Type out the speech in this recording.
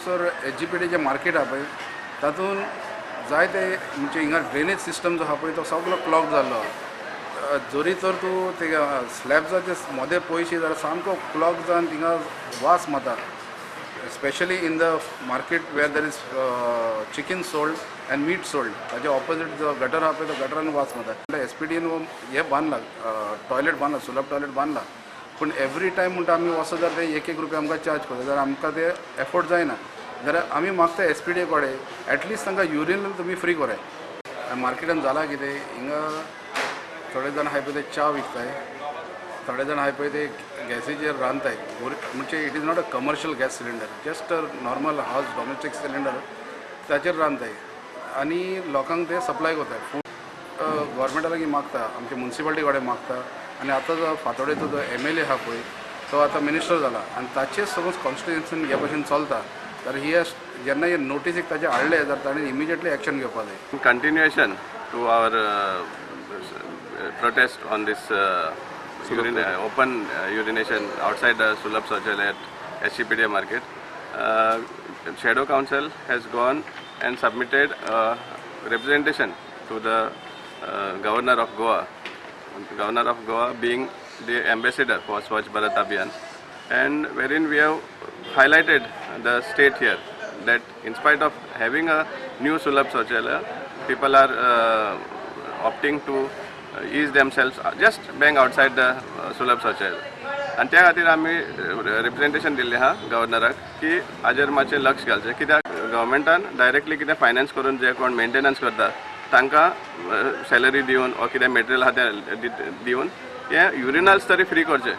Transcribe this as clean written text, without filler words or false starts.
Sir, एसजीपीडीचें market आहा पळय, तातूंत जायते म्हणजे हिंगा ड्रेनेज सिस्टम जो आहा पळय, तो सगलो क्लॉग जाल्लो आहा. जरी तर तूं ते स्लॅब्साचे मोदें पळयशी जाल्यार सामको क्लॉग जावन थिंगा वास मारता, specially in the market where there is chicken sold and meat sold. ताजे ऑपोजीट जो गटर आहा पळय, तो गटरान वास मारता. एसपीडीन हें बांदला, टॉयलेट बांदला, सुलभ टॉयलेट बांदला, पूण एवरी टायम म्हणटा आमी वचत जाल्यार ते एक एक रुपया आमकां चार्ज करता, जाल्यार आमकां ते एफोर्ड जायना. जाल्यार आमी मागता एसपीडी कडेन, एटलिस्ट तांकां युरिनल तुमी फ्री कराय. मार्केटान जालां कितें, हिंगा थोडे जाण आहाय पळय ते च्या विकताय, थोडे जाण आहाय पळय ते गॅसीचेर रांदताय. म्हणजे it is not a commercial gas cylinder, just a normal house domestic cylinder, ताचेर रांदताय आनी लोकांक ते सप्लाय करताय फूड. गोवोरमेंटा लागीं मागता, आमचे मुन्सिपालिटी कडेन मागता आनी आतां जो फातोडेचो जो एमएलए आहा पळय, तो आतां मिनिस्टर जाला आनी ताचेच सपोज कॉन्स्टिट्युन्सीन हे भशेन चलता जाल्यार ही जेन्ना हे नोटीसीक ताचे हाडले जाल्यार ताणें इमिजिएटली एक्शन घेवपाक जाय. Continuation to our protest on this open urination outside the Sulabh Shauchalaya at SGPDA market. Shadow Council has gone and submitted a representation to the Governor of Goa, Governor of Goa being the ambassador for Swachh Bharat Abhiyan, and wherein we have highlighted the state here that in spite of having a new Sulabh Shauchalaya, people are opting to ease themselves just bang outside the Sulabh Shauchalaya. आनी त्या खातीर आमी representation दिल्लें आहा गव्हर्नराक की हाजेर मातशें लक्ष घालचें, कित्याक गव्हर्मेंटान डायरेक्टली कितें फायनान्स करून जे कोण मेंटेनन्स करता तांकां सॅलरी दिवन वा कितें मटेरियल आहा तें दिवन हे युरिनल्स तरी फ्री करचे.